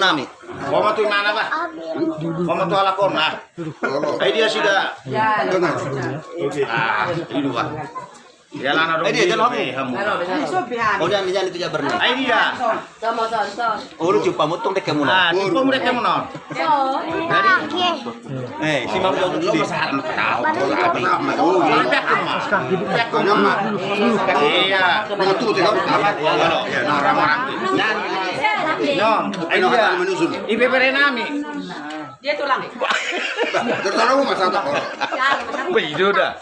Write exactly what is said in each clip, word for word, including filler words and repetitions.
Nami. Ho ma tu imana, bah? Ho ma tu halak on, ah. Ai dia sida. Ah, i do, bah. Ia lana dong. Ai dia, jalo hamu. Oh, dia, dia itu jabar nih. Ai dia. Oh, lu tiup pamutung dek kamu, nah. Ah, tiup pamutung dek kamu, nah. Jadi, eh, si Mang Jong Judi. Iya. Nah, rama-rama. Nah, ai dia. Ibebere nami. Dia tulang. Terus kalau mau masak tak? Wih, itu dah.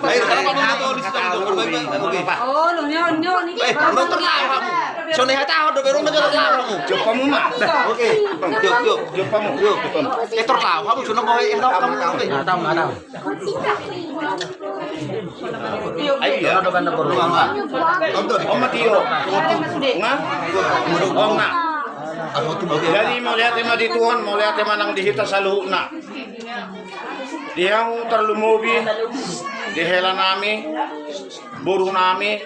Ayo, kalau kamu mau tahu di situ, oke. Oh, lu nyon, nyon, ini. Eh, lu tertawa kamu. Sonai hata, udah baru ngejar kamu. Coba kamu mah. Oke. Yuk, yuk, yuk kamu. Yuk, yuk kamu. Eh, tertawa kamu, sudah mau, eh, tahu kamu. Nggak tahu, nggak tahu. Ayo, ya. Ada benda baru. Om Matio. Nga? Om nga. Jadi, mauliate ma di Tuhan, mauliate ma nang di hita saluhutna. Di hamu tarlumobi, di hela nami, boru nami,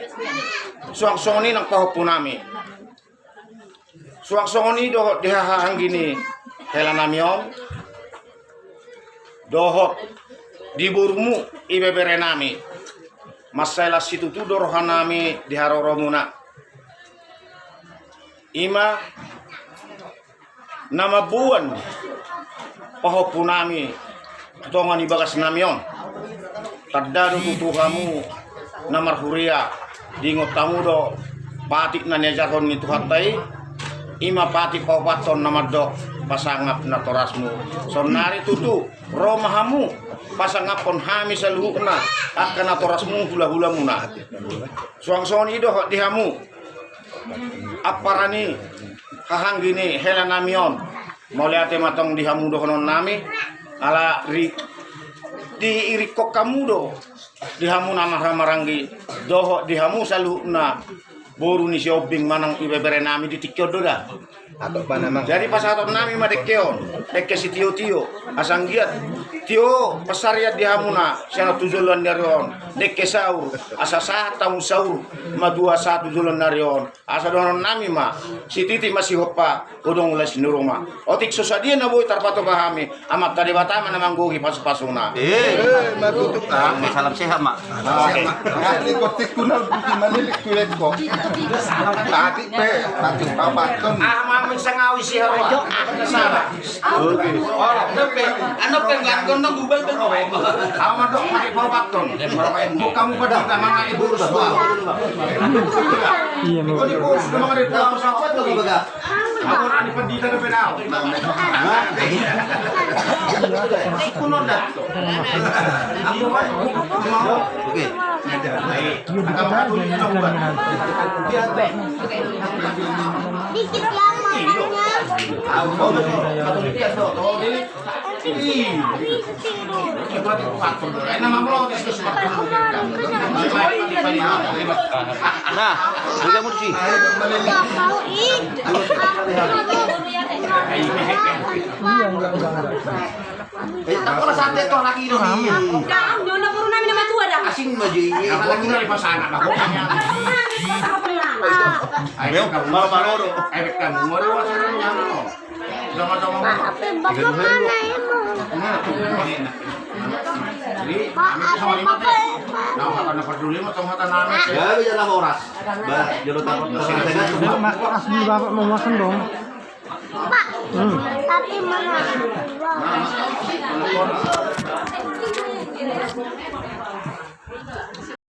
suang songon i nang pahompu nami. Suang songon i dohot di haha anggi ni hela nami on, dohot di borumu, ibebere nami. Mansai las situtu do roha nami di haroromuna. Ima na mamboan pahompu nami tu tonga ni bagas nami on. Tanda do tutu hamu na marhuria, diingot hamu do patik na niajarhon ni Tuhanta i, ima patik paopathon na mandok pasangap natorasmu. Saonnari tutu ro ma hamu pasangaphon hami saluhutna angka natorasmu, hulahulamuna. Suang songon i dohot di hamu ampara ni haha anggi ni hela nami on. Mauliate ma tong di hamu dohonon nami, ala ri, diiringhon hamu do di hamu na marhaha maranggi, dohot di hamu saluhutna boru ni Sihombing manang ibebere nami di tingki on do da. Jadi pasahaton nami ma dengke on, dengke sitiotio, asa anggiat tio pansarian di hamuna sian on tu joloan ni ari on, dengke saur, asa sahat hamu saur matua sahat tu joloan ni ari on. Asa dohonon nami ma, sititi ma sihompa, godang ulaon ni ruma. Otik so sadia na boi tarpatupa hami, Amanta Debata ma na manggohi pasupasuna. Eh, ma tutu. Salam sehat ma. Oke. Otik-otik tu na putih manilik tu lengko. Tadi pe, tadi papaton. Ah, ma mingsangawi si hawa. Salah. Oke. Oh, dope. Anu pe, ganggong na gubal pe. Ama dok pakai papaton. Bukan muka data mana ibu. Iya, mau. Kau di bos, nama ada tahu siapa tu, Baga? Aku orang di pendeta ke penau. Aku nonton. Aku mau. Oke. Dikit ya, makanya. Aku mau. Nah, udah mursi. Eh, tak pernah santai toh lagi dong. Jangan, jangan pernah nama tua dah. Asing aja ini. Lagi dari pasangan aku. Ayo, malu-malu. Ayo, kan, mau ada wacana yang mau. Sama-sama. Pak, apa bagaimana ini? Pak, apa bagaimana? Ya, biarlah horas. Bah, jolo takut. Mas, Mas, di Bapak mau makan dong. Pak, tapi mana?